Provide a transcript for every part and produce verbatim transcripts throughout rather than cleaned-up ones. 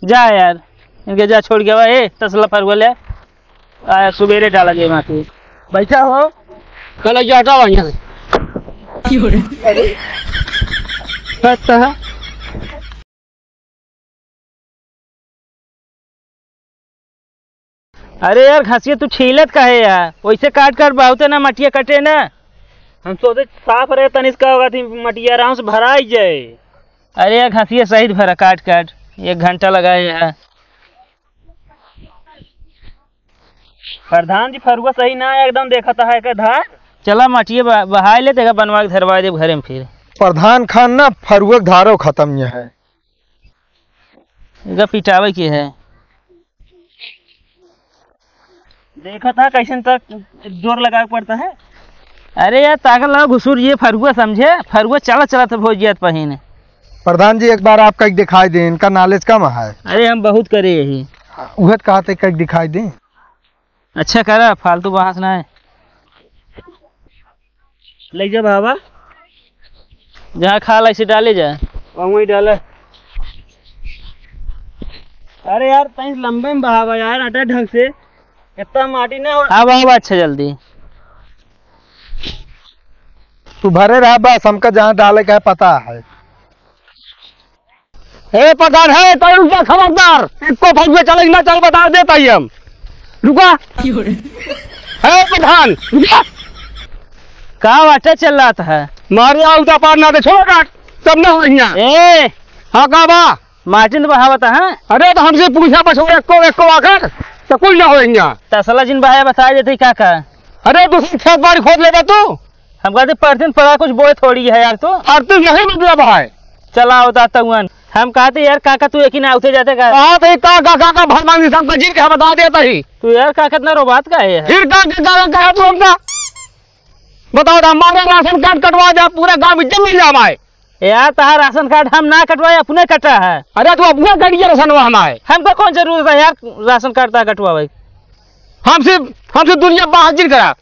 जा यार, इनके जा छोड़ के आवा। ए, तसला फरुआ ले, आ, सुबेरे डाला जाए माटी। बैठा हो। कल जा, हटाओ यहाँ से। क्यों रे? अरे। करता है। अरे यार घसिया, तू छीलत काहे यार? वैसे काट काट बहुते ना मटिया कटे ना। हम सोचे साफ रहे, तनिस का होगा थी मटिया आराम से भराई जाए। अरे यार घसिया सहित भरा काट काट, एक घंटा लगाए यार। प्रधान जी, फरुआ सही ना है एकदम, देखत है एकर धार। चला मटिया ब-, बहाए ले, तेका बनवा के धरवा देब घरे में फिर। प्रधान खान ना, फरुआ के धारो खत्म ये है। एका पिटावे के है। देखत है कैसन तक जोर लगावे के पड़ता है। अरे यार, ताकत लगा घुसुर ये फरुआ समझे, फरुआ चला चला तो भोज जात पहिने। प्रधान जी, एक बार आप कहीं दिखाई दें, इनका knowledge कम है। अरे हम बहुत करे यही। उहे तो कहा थे, कहीं दिखाई दें। अच्छा करा, फालतू बहस ना है। ले जा बाबा, जहाँ खाल ऐसे डाले जा। वहीं डाले। अरे यार, तनी लंबे में बहावा यार, अटा ढंग से। इतना माटी ना हो। अब, अब अच्छा जल्दी। तू भरे रहा बस, हमका जहाँ डाले का है पता है। ए प्रधान है, तो रुक जा, खबरदार, एको फौज में चले ना चल, बता देता ही हम। रुका। क्यों रे? ए प्रधान, रुका। का वाटे चल रहा था? मारे आउता पार ना दे, छोड़ काट, तब ना हो यहाँ। ए! हाँ, का बा? मार्टिन तो बहावत है। अरे, तो हमसे पूछा बस, एको, एको आकर, तो कुछ ना हो यहाँ। तसला जिन बहाया बता देते काका। अरे, दूसरी खेत बाड़ी खोद लेबे तू। हम कहते परतिन पड़ा कुछ बोए थोड़ी है यार तू। परतिन नहीं मतलब है। चला होता तउअन। हम कहते यार काका तू एक ही ना उठे जाते का? हाँ, तो ये का, का, का, का भगवान की शंकर जी के हम बता देता ही। तू यार काका इतना रोबात का है यार? फिर का, का, का, का तू हमका? बताओ तो, हमारा राशन कार्ड कटवा जा, पूरा गांव इज्जत मिल जा हमारे। यार, तहार राशन कार्ड हम ना कटवाए, अपने कटा है। अरे, तू अपने कटिए राशन हमारे। हमको कौन जरूरत है यार, राशन कार्ड तहार कटवावे? हमसे, हमसे दुनिया बाहर जिन करा।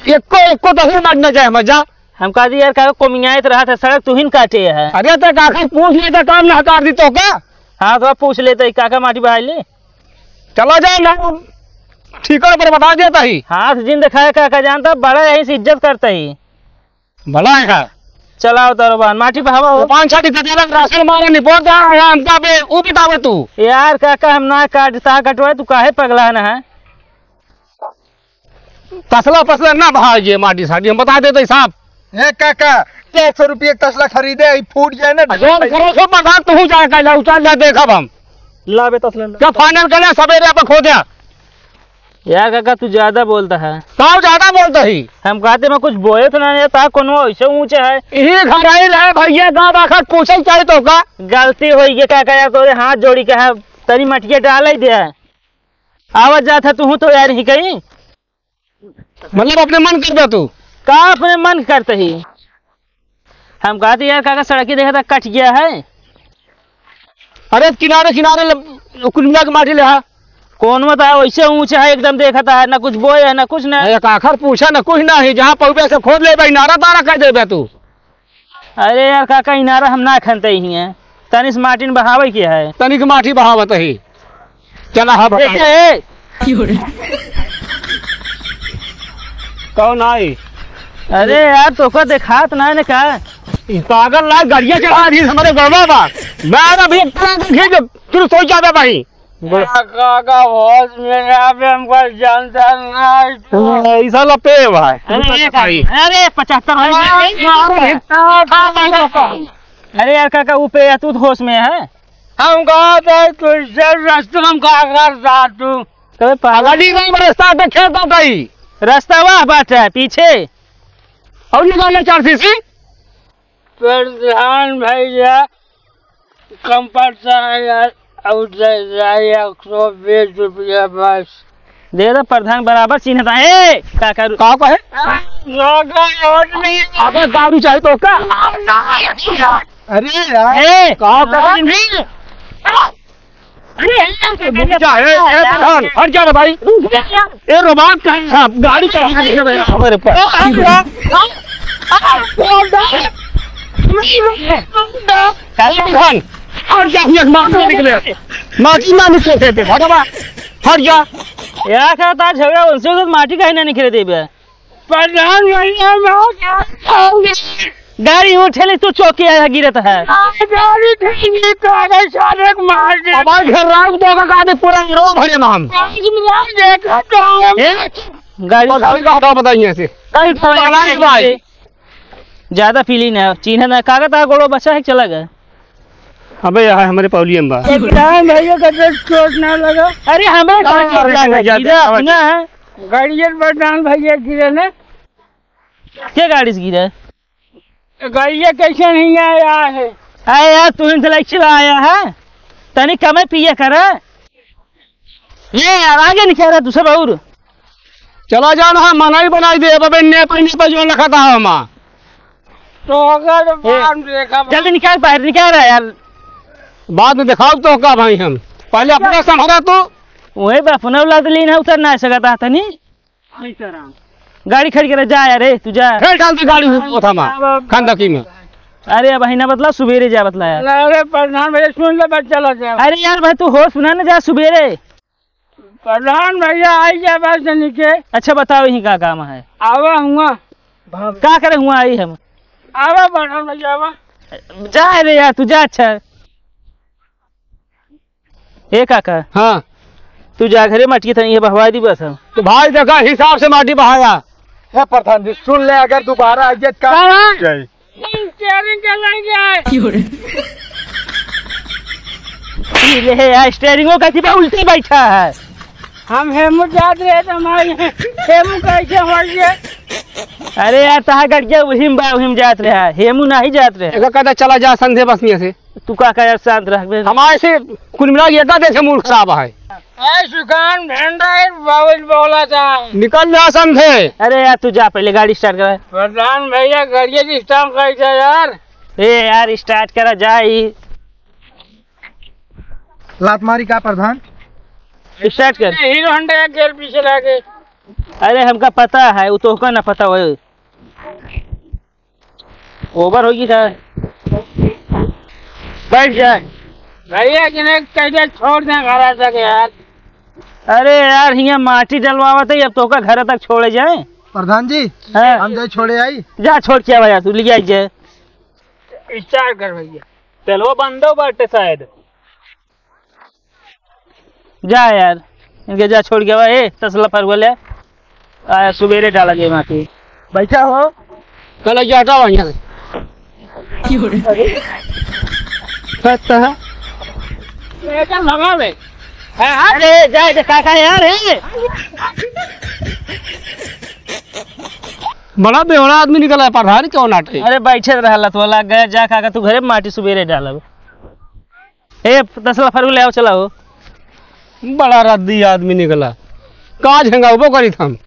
एको, एको तो ही मारना चाहे, मजा। हम कहा दी यार, का कोमियाइत रहा था, सड़क तू ही न काटे है। अरे, तो काका पूछ ले, तो काम ना हकार दी तो का? हाँ, तो पूछ लेते, काका माटी बहाई ले। चला जाए ना, ठीकर पर बता देता ही। हाथ जिन दिखाए काका, जानता, बड़ा यहीं से इज्जत करता ही। भला है का? चलाओ तारो बहन, माटी बहावा हो। पाँच छाती कटेला, राशन मारे निपोर दा, या हमका बे, ऊ बतावे तू। यार काका, हम ना काट, ता कटवाए, तू काहे पगला ना है? तसला पसला ना बहा ये माटी साटी, हम बता देते साहब। ए काका, एक सौ रुपये का तसला खरीदे, ई फूट जाए ना। जोन करो सो बता, तू जाए का, उतार ले, देखब हम। ला बे तसला ला। क्या फाइनल करना, सवेरे आप खो दिया। यार काका, तू ज्यादा बोलता है। का ज्यादा बोलता ही? हम कहते में कुछ बोए तो ना, ता कोनो ऐसे ऊंचे है। यही घर आई रहे भैया, गाँव आखिर पूछे चाहे तो का? गलती होई गई काका, यार तोरे हाथ जोड़ी के है, तनी मटिया डाल ही दे। आवत जात है तू तो यार ही कहीं। मतलब अपने मन करता तू? का अपने मन करते ही? हम कहते यार काका, सड़क ही देखा था कट गया है। अरे किनारे किनारे ल-, कुल मिला के माटी ले हा। कौन बता वैसे ऊंचा है एकदम, देखा था ना कुछ बोए है ना कुछ ना। अरे काखर पूछा ना कुछ ना है, जहाँ पहुँचे से खोद ले भाई, नारा तारा कर दे तू। अरे यार काका, इनारा हम ना खनते ही हैं, तनिस माटिन बहावे के है। तनिक माटी बहावत ही। चला हा बता। देखे है? कौन आई? अरे यार, तोका देखात ना ने का? ई पागल ला, गाड़िया चला रही हमारे गड़बा बा। मैं ना भी एक तरह देखे जब तू सोच जाबे भाई। काका, काका, होश में रहा बे, हमको जानता ना है। हाँ, ई साला पे भाई। अरे, ये भाई। अरे, पचहत्तर भाई। अरे, अरे यार काका, ऊ पे है, तू तो होश में है। हम कहा था, तू इसे रास्ते में का करता तू? अरे पागल। गली में रास्ता पे खेत आता ही। रास्ता वाह बात है, पीछे। और निकाल ले चार सीसी। प्रधान भैया, कम पड़ता है यार, और दे दे एक सौ बीस रुपया बस। दे दे प्रधान, बराबर चिन्हता है। ए, का करू? का कहे? काका, और नहीं। अबे दारू चाहे तो का? अरे यार। ए, का कहे? नहीं। अरे, ए, ए, प्रधान, हट जा रे भाई। ए, रोबात का है, हाँ, गाड़ी चढ़ा के दे हमारे ऊपर। अरे प्रधान, हट जा, एक माटी ना निकले। माटी ना निकले देबे, हट बा। हट जा। या का ता झगड़ा उनसे, उनसे माटी काहे ना निकले देबे? प्रधान भैया, मैं क्या करूँगी? गाड़ी उठे ले, तू चौकी आया गिरत है। गाड़ी ठीक नहीं, कागज सारे को मार दे। हमारे घर रात को का दे, पूरा रोड भरे में हम। कागज में मार दे, खत्म। ए? गाड़ी और गाड़ी का हटाओ, बताइए ऐसे। गाड़ी उठाओ, पलाश भाई। ज्यादा पीली ना, चीन्ह ना, कागज आ गोड़ो बचा है, चला गया। अबे यहाँ हमारे पौलियम बा। प्रधान भैया का तो चोट ना लगा। अरे हमें अरे, कहाँ चोट अरे, लगा? अरे, सीधा अरे। अपना है। गाड़ियन प्रधान भैया गिरे ने। के गाड़ी से गिरे? गाड़िया कैसे नहीं आया है? अरे यार, तू इंटेलेक्चुअल आया है, तनी कमे पिए कर। ये यार, आगे निकल रहा तू सब और। चला जाना है, मनाई बनाई दे, अबे ने पर, ने पर जो लखा था हमा। तो अगर ए, बाहर देखा जल्दी निकाल, बाहर निकाल रहा है यार। बाद में दिखाओ तो का भाई हम, पहले अपना संभाला तो। वही बा, अपना औलाद लेना उतर ना सकता तनी। गाड़ी खड़ी करे, जा यार, ए, तू जा। फेर डाल दे गाड़ी में, कोठा में, खंदकी में। अरे, अब ही ना बतला, सुबेरे जा बतला यार। अरे, प्रधान भैया, सुन ले, बस चला जा। अरे यार भाई, तू होश में ना जा, सुबेरे। प्रधान भैया, आई जा बस नीचे। अच्छा, बताओ, यहीं का काम है? आवा हुआ। का करे हुआ आई हम? आवा, प्रधान भैया, आवा। जा रे यार, तू जा, अच्छा। ए काका। हाँ। तू जा घरे माटी तनी ये बहवा दी बस हम। तो भाई देखा हिसाब से माटी बहाया। हे प्रधान जी, सुन ले, अगर दोबारा आ गया तो का? का? जाए। स्टीयरिंग के लग जाए। क्यों रे? ये ले यार, स्टीयरिंगों का थी बा, उल्टी बैठा है। हम हेमू जात रहे तो हमारे हेमू कैसे हो गए? अरे यार, तहा गड़िया उहिम बा, उहिम जात रहा, हेमू नाही जात रहा। एका कहता चला जा संधे बस में से। तू का का यार, शांत रह बे। हमारे से कुल मिला के एका देखे मूड खराब है। ए सुकान भेंडा है, बाबूल बोला था। निकल जा संधे। अरे यार, तू जा पहले गाड़ी स्टार्ट कर। प्रधान भैया, गाड़ी की स्टार्ट कर जा यार। ए यार, स्टार्ट करा जा ई। लात मारी का प्रधान? स्टार्ट कर। हीरो होंडा का गियर पीछे लागे। अरे हमका पता है, वो तोहका ना पता होए। ओवर होगी सर। बैठ जाए। भैया, किने कैसे छोड़ दें घर तक यार? अरे यार, हियाँ माटी डलवावत है, अब तोहका घर तक छोड़े जाए? प्रधान जी, हाँ। हम जाए छोड़े आई? जा छोड़ के आवा यार, तू ले आई जाए। स्टार्ट कर भैया। चलो, बंदो बाटे शायद। जा यार, इनके जा छोड़ के आवा। ए, तसला फरुआ ले। आ, सुबेरे डाला गया माटी। बैठा हो। कल जा हटाओ यहाँ से। हट तो है। बेटा लगा बे। अरे, जाए दे काका यार, ए। बड़ा बेवड़ा आदमी निकला है, प्रधान क्यों नाटे? अरे, बैठे रहला तो लग गया, जा काका, तू घरे माटी सुबेरे डालब। ए, तसला फरू ले आओ, चला हो। बड़ा रद्दी आदमी निकला। का झंगावबो करी हम।